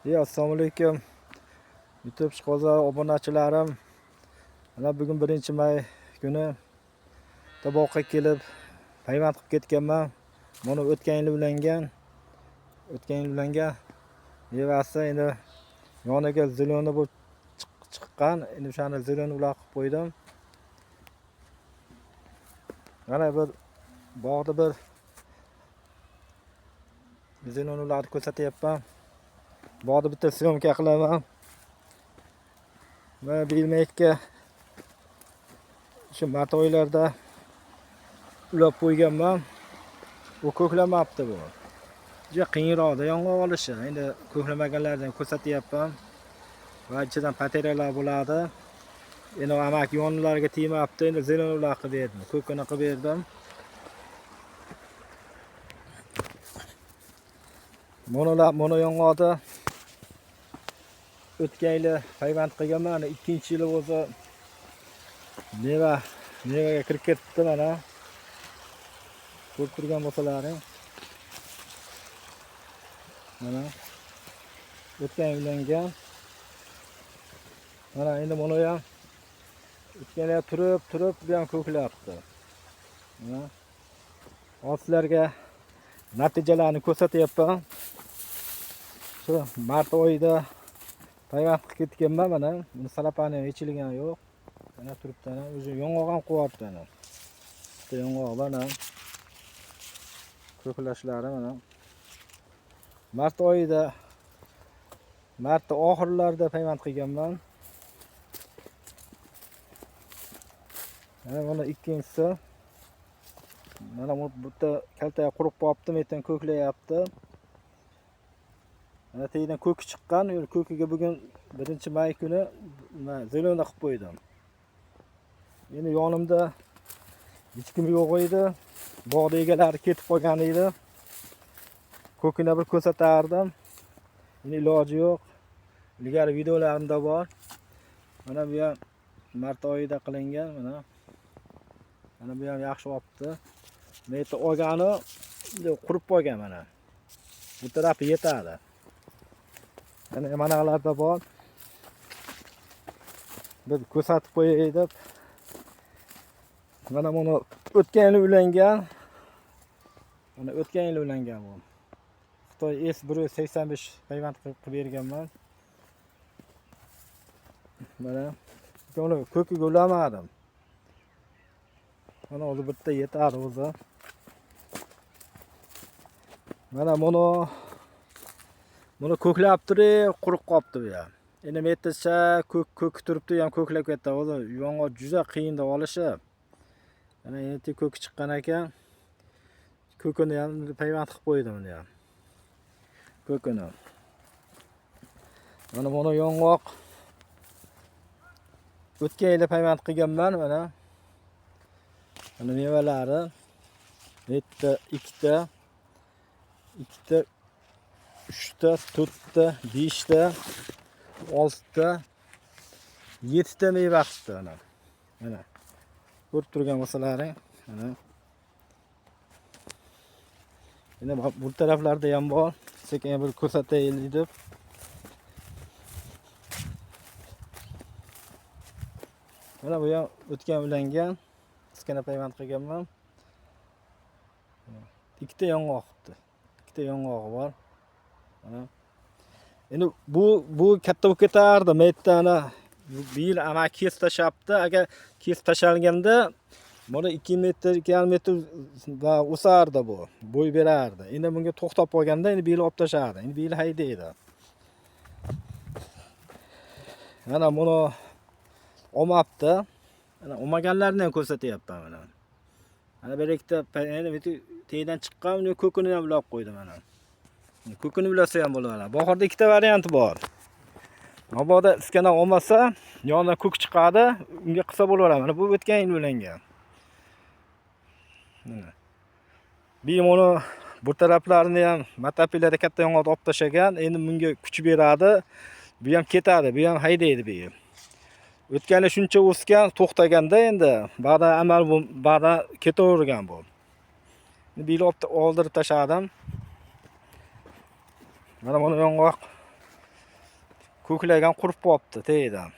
Assalomu alaykum. YouTube ishqibozlar, obunachilarim. Mana bugun 1-may kuni toboqqa kelib payvand qilib ketganman. Buni o'tgan yil ulangan. O'tgan yil ulangan mevasi endi yoniga zeleni bo'lib chiqqan. Endi o'shani zeleni ulab qilib qo'ydim. Mana bir bog'da bir zeleni ularni ko'rsatyapman. Bog'da bitta syomka qilaman. Va bilmayotga shu mart oylarida ulab qo'yganman. U ko'klamabdi bu. Juda qiyinroqda yong'oq olishi. Endi ko'klamaganlardan ko'rsatyapman. Va ichidan pateriyalar bo'ladi. Endi amak yonlariga tegmabdi. Endi zeleni ulab qilib berdim. Ko'kini qilib berdim. Mono yong'oqda o'tgan yili payvand qilganman. Ana ikkinchi yili o'zi mevaga kirib ketibdi mana. Ko'rib turgan bo'lsalaring. Mana o'tgan yil ulangan. Mana endi buni ham o'tgan yil turib bu ham ko'klayapti. Mana hozir sizlarga natijalarni ko'rsatyapman. Shu mart oyida payvand qilib ketganman mana. Buni salapani ham yechilgani yo'q. Mana turibdi ana, o'zi yong'oq ham qo'yapti ana. Bitta yong'oq mana. Ko'klashlari mana. Mart oyida, mart oxirlarida payvand qilganman. Mana buni ikkinchisi. Mana bu bitta kalta qurib qolibdi, metan ko'klayapti. Mana tagidan ko'ki chiqqan. Ko'kiga bugun 1-may kuni zelena qilib qo'ydim. Endi yonimda hech kim yo'q edi. Bog'da egalari ketib qolgan edi. Ko'kini bir ko'rsatardim. Endi iloji yo'q. Ilgari videolarimda bor. Mana bu ham mart oyida qilingan mana. Mana bu ham yaxshi olibdi. Meta olgani qurib qolgan mana. Bu tarafi yetadi. Mana manalarda bor. Bir ko'rsatib qo'yay deb. Mana buni o'tgan yili ulangan. Mana o'tgan yili ulangan bu. Xitoy S185 payvand qilib berganman. Mana uni ko'kiga ulamadim. Mana o'zi bitta yetadi o'zi. Mana buni ko'klab turib qurib qolibdi bu ham. Endi metrcha ko'k turibdi, ham ko'klab ketdi. O'zi yong'oq juda qiyinda olishi. Mana endi ko'ki chiqqan ekan. Ko'kini ham payvand qilib qo'ydim uni ham. Ko'kini. Mana buni yong'oq o'tgan yili payvand qilganman mana. Mana mevalari bitta, ikkita, ikkita, uchta, to'rtta, beshta, oltita, yettita meva qilibdi mana. Mana. Ko'rib turgan bo'lsalaring, mana. Endi bu taraflarda ham bor. Sekin bir ko'rsataylik deb. Mana bu ham o'tgan ulangan. Kichkina payvand qilganman. Ikkita yong'oq qilibdi. Ikkita yong'og'i bor. Mana. Endi bu katta bo'lib ketardi. Metda bu yil amaki kesib tashlabdi. Agar kesib tashalganda buni 2 metr, 2,5 metr va o'sardi bu. Bo'y berardi. Endi bunga to'xtab qolganda endi bu yil olib tashardi. Endi bu yil haydaydi. Mana buni olmabdi. Mana olmaganlarini ham ko'rsatyapman mana. Mana bir ikkita endi tagidan chiqqan, uni ko'kini ham ulab qo'ydim mana. Ko'kini ulasa ham bo'ladi. Bahorda ikkita varianti bor. Mabodo iskana olmasa, yonidan ko'k chiqadi, unga qilsa bo'laveradi. Mana bu o'tgan yil ulangan. Mana. Buni bu taraflarini ham matapilarda katta yong'oq olib tashlagan. Endi bunga kuch beradi. Bu ham ketadi, bu ham haydaydi bu yil. O'tgani shuncha o'sgan, to'xtaganda endi ba'dan amal bu, ba'dan ketavergan bu. Bu yil oldirib tashladim. Mana buni yong'oq Ko'klagan, qurib qolibdi tagidan.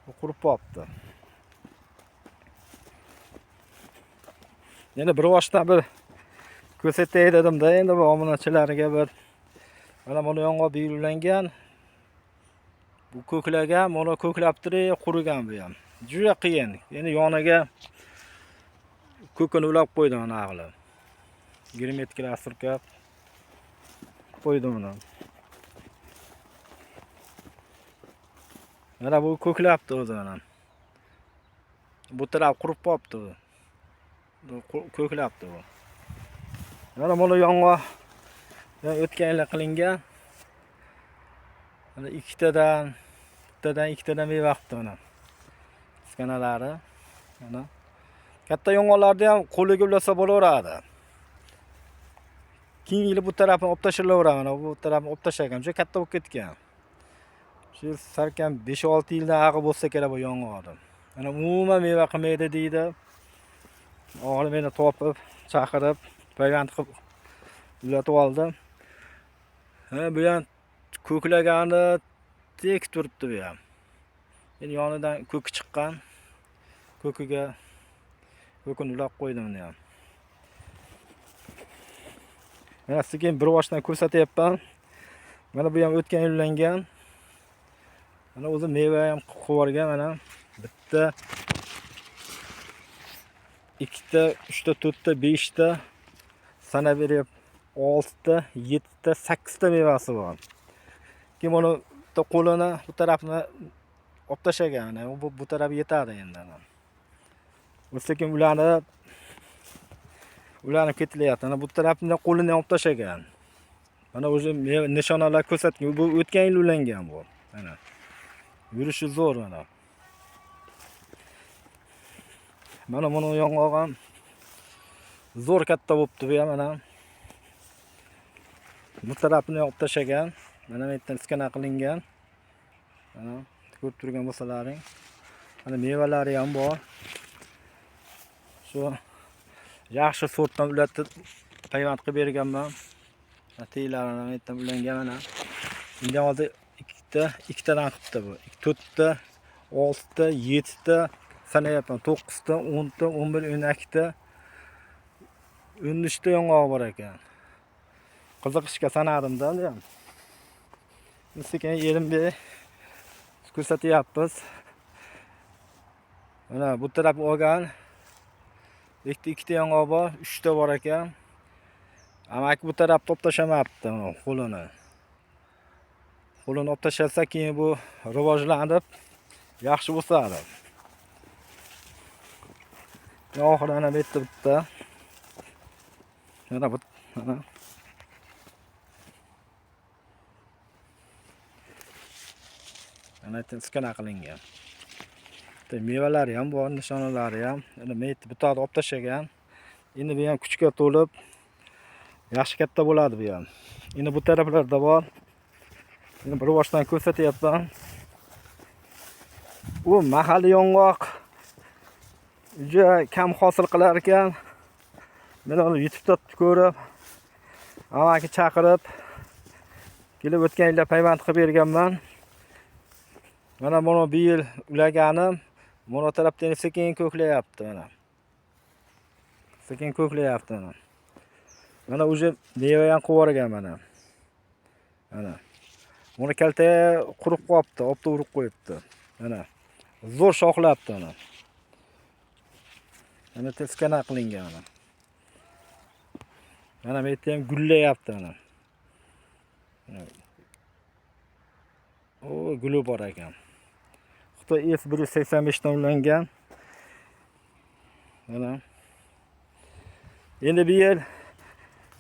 Bu qurib qolibdi. Endi bir boshdan bir ko'rsatay dedim-da, endi bu omonatchilarga bir mana buni yong'oq belgilangan. Bu ko'klagan, mana ko'klab turib qurigan bu ham. Juda qiyin. Endi yoniga ko'kini ulab qo'ydim ana qilib. Germetiklar surkab qo'ydim uni. Mana bu ko'klabdi o'zi mana. Bu taraf qurib qolibdi bu. Ko'klabdi bu. Mana buni yong'oq o'tgan yili qilingan. Mana ikkitadan, bittadan, ikkitadan meva qilibdi mana. Iskanalari. Mana. Katta yong'oqlarni ham qo'liga ulasa bo'laveradi. Keyingi yili bu tarafini olib tashlaveradi, mana bu tarafini olib tashlagan, juda katta bo'lib ketgan. Shu salkam 5-6 yildan ag'i bo'lsa kerak bu yong'oqni. Mana umuman meva qilmaydi deydi. Oxiri meni topib, chaqirib, payvand qilib ulatib oldi. Ha, bu ham ko'klagani tek turibdi bu ham. Endi yonidan ko'ki chiqqan. Ko'kiga ko'kini ulab qo'ydim uni ham. Mana sizga bir boshdan ko'rsatyapman. Mana bu ham o'tgan yil ulangan. Mana o'zi meva ham qilib yuborgan mana. Bitta, ikkita, uchta, to'rtta, beshta sanab beryapti. 6ta, 7ta, 8ta mevasi bor. Keyin buni bitta qo'lini bu tarafini olib tashlagan. Bu taraf yetadi endi. Sekin ulanib ketilyapti. Mana bu tarafini qo'lini olib tashlagan. Mana o'zi nishonalar ko'rsatgan. Bu o'tgan yil ulangan bu. Mana. Yurishi zo'r mana. Mana buni yong'oq ham zo'r katta bo'pti bu ham mana. Bu tarafini olib tashlagan. Mana bu yerdan iskana qilingan. Mana ko'rib turgan bo'lsalaring. Mana mevalari ham bor. Shu yaxshi sortdan ulatib payvand qilib berganman. Teylarini bu yerdan ulangan mana. Undan oldin ikkitadan qilibdi bu. 4ta, 6ta, 7ta sanayapman. 9ta, 10ta, 11, 12ta, 13ta yong'oq bor ekan. Qiziqishga sanadim-da endi ham. Sekin erimga ko'rsatyapmiz. Mana bu taraf olgan. Ikkita yong'oq bor, 3ta bor ekan. Amaki bu taraf olib tashamabdi qo'lini. Qo'lini olib tashlasa keyin bu rivojlanib yaxshi o'sadi. Oxiri ana bu yerda bitta. Mana bu, mana. Mana iskana qilingan. Bitta mevalari ham bor, nishonalari ham. Endi bu yerda olib tashlagan. Endi bu ham kuchga to'lib yaxshi katta bo'ladi bu ham. Endi bu taraflarda bor. Endi bir boshdan ko'rsatyapman. U mahalliy yong'oq juda kam hosil qilar ekan. Men uni YouTube'da ko'rib, amaki chaqirib, kelib o'tgan yilda payvand qilib berganman. Mana buni bu yil ulaganim, mana tarafdan sekin ko'klayapti mana. Sekin ko'klayapti mana. Mana уже meva ham qilib yuborgan mana. Mana. Buni kalta qurib qo'yibdi, obda urib qo'yibdi. Mana. Zo'r shoxlabdi mana. Mana teskana qilingan mana. Mana bu yerda ham gullayapti mana. O, guli bor ekan. Xitoy S185 dan ulangan. Mana. Endi bu yil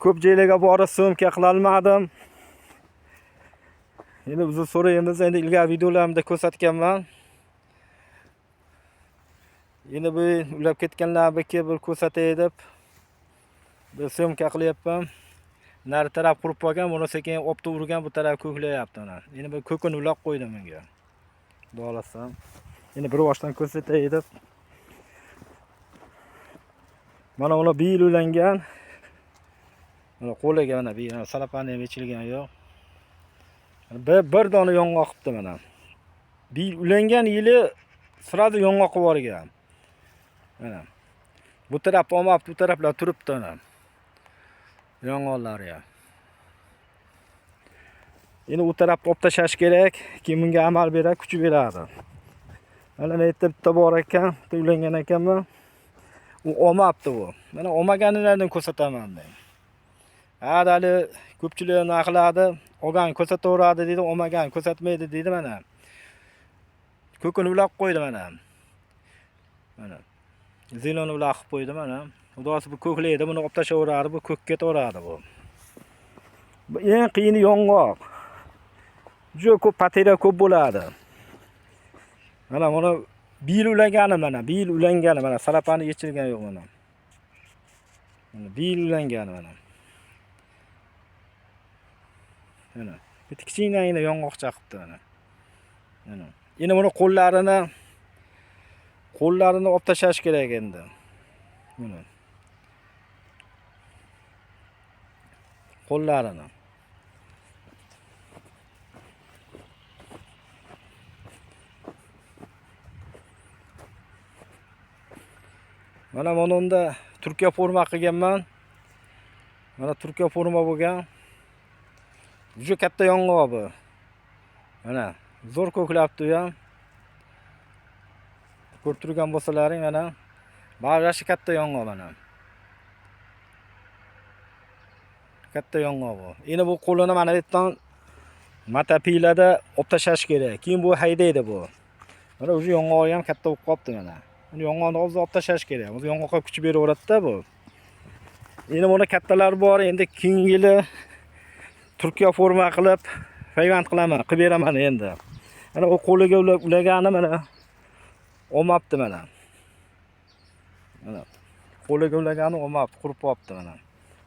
ko'p joylarga borib syomka qila olmadim. Endi biz so'raymiz, endi ilgari videolarimda ko'rsatganman. Endi bu ulab ketganlarni bir ko'rsatay deb bir syomka qilyapman. Nari taraf qurib qolgan, buni sekin obda urgan, bu taraf ko'klayapti mana. Endi bir ko'kini ulab qo'ydim unga. Xudo xohlasa. Endi bir boshdan ko'rsatay deb. Mana ular bir yil ulangan. Mana qo'liga mana bir salapani ham ichilgan yo'q. Bir dona yong'oq qilibdi mana. Bir ulangan yili sразу yong'oq qilib yuborgan. Mana. Bu taraf olmabdi, bu taraflar turibdi mana. Yong'oqlari ham. Endi u tarafni olib tashlash kerak, keyin bunga amal beradi, kuchi beradi. Mana bu yerda bitta bor ekan, bitta ulangan ekanman. U olmabdi bu. Mana olmaganini ko'rsataman men. Hali ko'pchilik nima qiladi? Olgan ko'rsataveradi deydi, olmagan ko'rsatmaydi deydi mana. Ko'kini ulab qo'ydi mana. Mana. Zeloni ulab qilib qo'ydi mana. Xudosi bu ko'klaydi, buni olib tashlaveradi, bu ko'k ketaveradi bu. Bu eng qiyini yong'oq. Juda ko'p patera ko'p bo'ladi. Mana buni bir yil ulagani mana, bir yil ulangani mana, salapani yechilgani yo'q mana. Mana bir yil ulangani mana. Mana bitta kichkinagina yong'oq chaqibdi mana. Mana. Endi buni qo'llarini olib tashlash kerak endi. Mana. Qo'llarini. Mana mana unda Turkiya forma qilganman. Mana Turkiya forma bo'lgan. Juda katta yong'oq bu. Mana zo'r ko'klabdi u ham. Ko'rib turgan bo'lsalaring mana bag'rashi katta yong'oq mana. Katta yong'oq bu. Endi bu qo'lini mana bu yerdan matapilada olib tashlash kerak. Keyin bu haydaydi bu. Mana o'zi yong'og'i ham katta bo'lib qolibdi mana. Buni yong'oqni o'zi olib tashlash kerak. O'zi yong'oqqa kuch beraveradi-da bu. Endi buni kattalar bor, endi keyingi yili Turkiya forma qilib payvand qilaman, qilib beraman endi. Mana u qo'liga ulagani mana olmabdi mana. Mana qo'liga ulagani olmabdi, qurib qolibdi mana.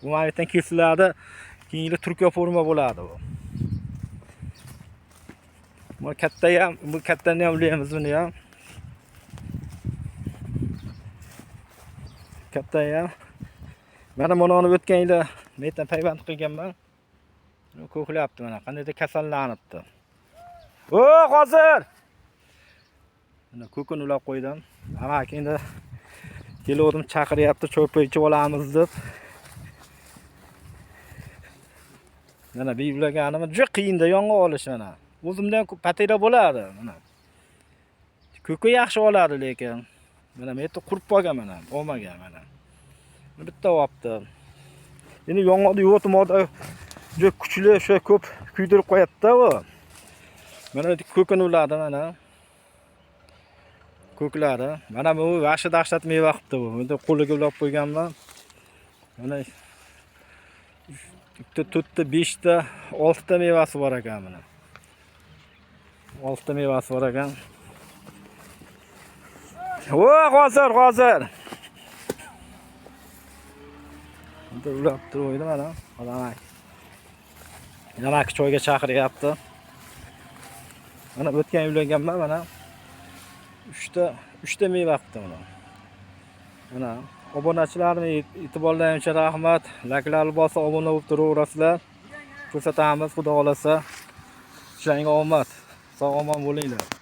Bu mana bu yerdan kesiladi, keyingi yili Turkiya forma bo'ladi bu. Bu katta ham, bu kattani ham ulaymiz buni ham. Katta ham. Mana buni o'tgan yili men yerdan payvand qilganman. Ko'klayapti mana, qandaydir kasallanibdi. O, hozir. Mana ko'kini ulab qo'ydim. Amaki endi keluvdim, chaqiryapti, cho'pa ichib olamiz deb. Mana bir ulaganimi juda qiyinda yong'oq olish mana. O'zimda ham patera bo'ladi mana. Ko'ki yaxshi oladi lekin. Mana bu yerda qurib qolgan mana, olmagan mana. Bitta olibdi. Endi yong'oqni yo'tmoqda juda kuchli, o'sha ko'p kuydirib qo'yadi-da u. Mana ko'kini uladi mana. Ko'klari. Mana bu vahshiy dahshat meva qilibdi bu. Bunda qo'liga ulab qo'yganman. Mana 2ta, 4ta, 5ta, 6ta mevasi bor ekan mana. 6ta mevasi bor ekan. O, hozir, hozir. Bunda ulab turibdi mana. Odam Namaki choyga chaqiryapti. Mana o'tgan uylanganman mana. 3ta meva qilibdi mana. Mana obunachilarni e'tiborlaring uchun rahmat. Layklarni bosib obuna bo'lib turaverasizlar. Ko'rsatamiz, xudo xolasa. Ishlaringga omad. Sog' omon bo'linglar.